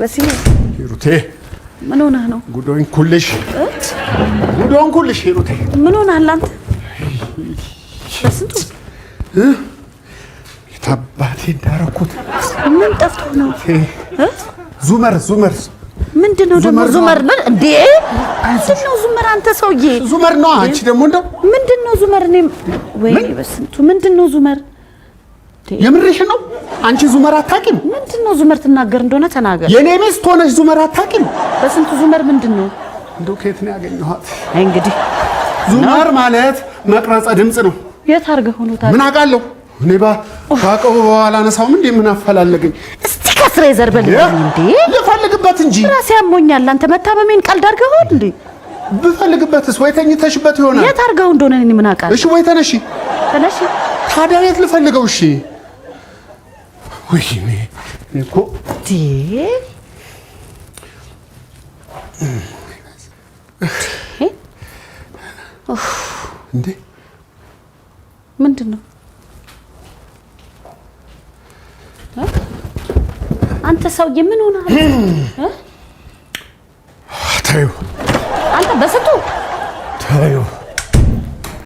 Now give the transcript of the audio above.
በስዬ ሂሩቴ። ምን ሆነህ ነው? ጉዶኝ ኩልሽ፣ ጉዶን ኩልሽ ሂሩቴ። ምን ሆነሃል አንተ? በስንቱ። የታባቴ እንዳረኩት። ምን ጠፍቶ ነው? ዙመር ዙመር። ምንድን ነው ደግሞ? ዙመር ነው። ዙመር ምን እንዴ? ምንድን ነው ዙመር? አንተ ሰውዬ። ዙመር ነው። አንቺ ደግሞ እንደው። ምንድን ነው ዙመር? እኔም ወይኔ በስንቱ፣ ምንድን ነው ዙመር? የምርሽን ነው? አንቺ ዙመር አታውቂም? ምንድን ነው ዙመር? ትናገር እንደሆነ ተናገር። የኔ ሚስት ሆነሽ ዙመር አታውቂም? በስንቱ፣ ዙመር ምንድን ነው? እንደው ከየት ነው ያገኘኋት? አይ እንግዲህ። ዙመር ማለት መቅረጸ ድምፅ ነው። የት አድርገህ ሆኖ ታዲያ? ምን አውቃለሁ እኔ፣ ባቀው አላነሳውም እንዴ? ምን አፈላለገኝ? እስቲ ከስሬ ዘር በል እንዴ! ልፈልግበት እንጂ። ራሴ ያሞኛል። አንተ መታመሜን ቀልድ አድርገኸዋል እንዴ? ብፈልግበትስ ወይ ተኝተሽበት ይሆናል። የት አድርገው እንደሆነ እኔ ምን አውቃለሁ? እሺ ወይ ተነሺ። ተነሺ። ታዲያ የት ልፈልገው? እሺ ወይ እኔ እኮ። እንዴ! እንዴ! ምንድን ነው? እ? አንተ ሰውዬ ምን ሆነሃል? ተይው።